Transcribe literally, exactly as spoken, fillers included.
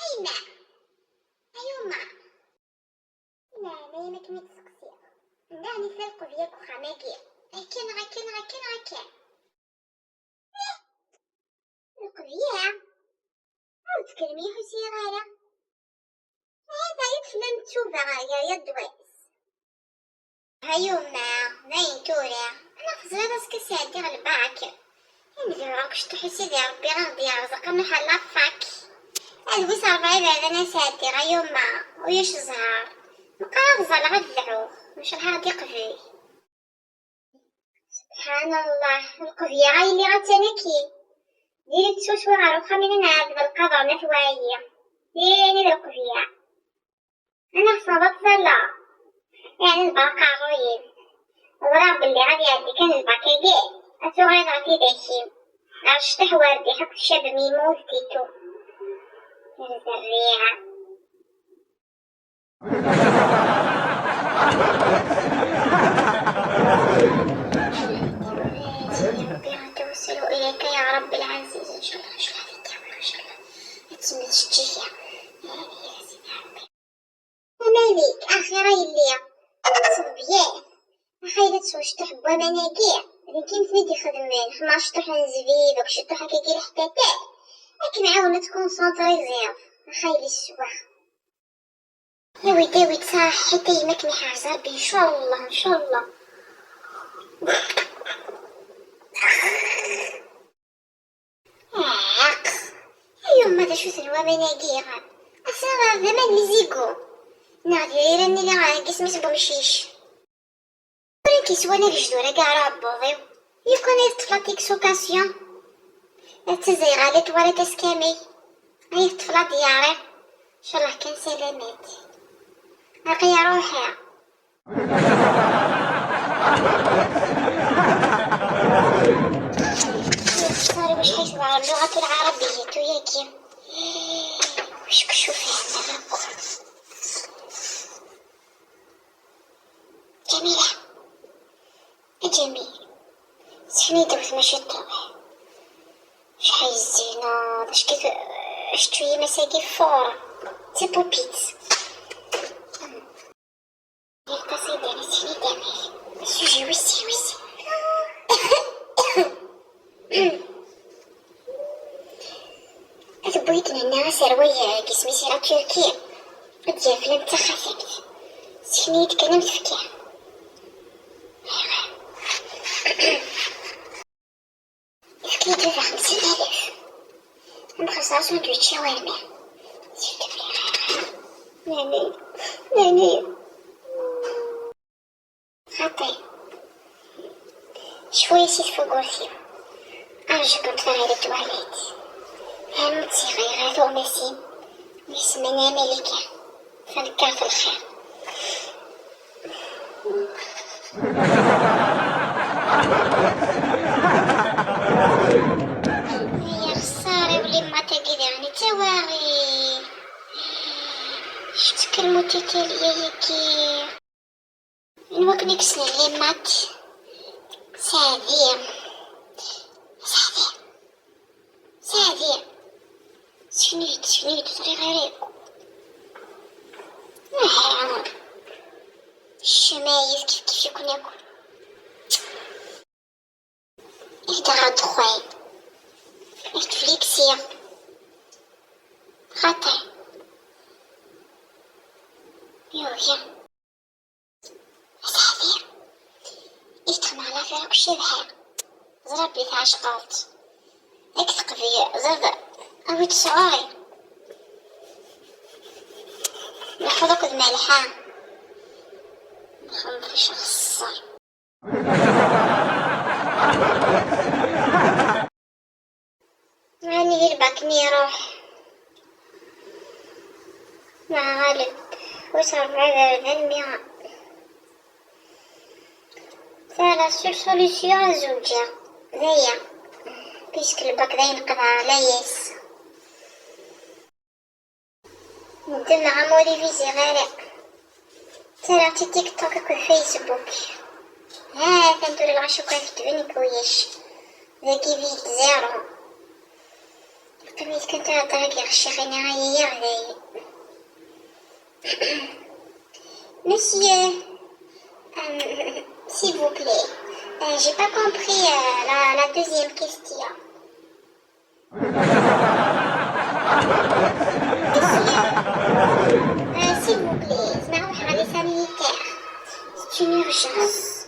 Ayma, ayuma. Laɛnaya ma kem-id-seqsiɣ. Anda ɛni tella lqebya deg uxxam-agi? Akka neɣ akka neɣ akka neɣ akka? Ih, lqebya. Ur ttkellem, ur ḥusiɣ ara. Hada yakk fell-am ttuba gar yal ddwa-s. Ha yuma, dayen tura. Ana teẓriḍ azekka sɛeddiɣ lbak. Ad nbiɛeɣ akk cṭuḥ i Sidi Ṛebbi ad ɣ-d-yerẓeq ad nruḥ ɣer la fac. Ad wis ṛebɛa iberdan ad sɛeddiɣ a yuma. Ulac ẓẓher. Meqqar ad ẓẓalleɣ ad dɛuɣ. Ncallah ad ɣ-d-iqbel. Subḥan Allah, lqebya ay lliɣ attan akkin. Diri-tt swaswa ɣer uxxam-inu n Ɛebd Lqader n At Waɛli. Tini d lqebya. Ana ɣseɣ ad tt-alleɣ. Yeɛni lbarka ɣer-i. Ẓriɣ belli ad iɛeddi kan lbarka-agi, ad tuɣaleḍ ɣer tidak-im. Ɣer cṭiḥ werdiḥ akked cabem yemmut titu. Ur zerriɛa. إليك يا رب العزيز، إن شاء الله، إن شاء الله، إن شاء الله. Amalik, axir a yelli. Ttebbiɛ. Axay la tesweccṭuḥ n waman-agi. D nekk i m-ten-id-ixedmen. Xemma cṭuḥ n zbib, akked cṭuḥ akkagi leḥtatat. Akken ɛawen ad tkunṣuntriẓiḍ. Axay la sswa. Awi-d, awi-d, ṣaḥḥit a yemma, akken iḥrez Ṛebbi, ncallah, ncallah. Ɛaq! Ay yemma, d acu-ten waman-agi? Ass-a d aman n izigu. Neɣ d ira-nni la deg isem-is n wemcic. Ur ak-iswan agejdur-agi ara uɛebbuḍ-iw. Yukan ay teṭṭef la tixocation. Ad tazay ɣer la toilette ass kamel. Ay teṭṭef la diarrhée. Ncallah kan salamat. Aql-i ruḥeɣ. Sorry, واش حيت مع اللغة العربية وياكي. واش كشوفي عندنا؟ جميلة. جميل. سحني دوت ماشي طاوح. شحال الزينة، باش كيف شتوية مساكي فورا. تي بوبيت. القصيدة أنا سحني دامي. السوجي وسي وسي. Ad wwit nenna aserway deg isem-is la Turquie. Ad yaflam d taxatemt. Sken-iyi-d kan ad m-t-fkeɣ. Efk-iyi-d baba xemsin alaf. Ad m-xellṣeɣ asandwič shawarma. Nani, nani. Xaṭi. Cfu-yi si tfugurt-iw. Arju-kem tfeɣ ɣer twallit. Armi tt-iɣer ɣer tuɣmas-im. Wissen ma n Amalika. Tanekkart n lxir. Ay axeṣṣar, iwli ma tagi daɣen i d tawaɣi. Cfut-tt kan mutitaliya-yagi. Anwa akken i yessnen les maths? Saɛdi. Saɛdi. Saɛdi. Sken-iyi-d, sken-iyi-d, ur ẓriɣ ara akk. Aha. Ccmayet kif kif-iken akk. Ih, d aɣ ddexxan. Ih, d fliksiɣ. Xaṭi. Yugi. Asaɛdi. Ih, txemmeɣ lafir akk Cabḥa. Ẓriɣ belli tɛecqeḍ-tt. Ad k-teqbel, ẓriɣ, awi-tt sɣur-i. Lḥuḍ akked Malḥa. Nxemmem ɣef ccexṣer. Ɛni di lbak-nni iruḥ? Neɣ ɣaleb, wis ṛebɛa iberdan mi. Ta la seule solution ad zewǧeɣ. D aya. Puisque lbak d ayen qeḍɛeɣ layas. Ddmeɣ amur i viziɣ ara. Ttaraɣ-tt i TikTok akked Facebook. Ha-t-an tura lɣaci akk ad ketben nekk ulac. Dagi bid zéro. Est-ce que tu as regardé rien hier veille? Monsieur, euh, s'il vous plaît, euh, j'ai pas compris euh, la, la deuxième question. Monsieur, euh, s'il vous plaît, c'est Maroc Harissa militaire. C'est une urgence.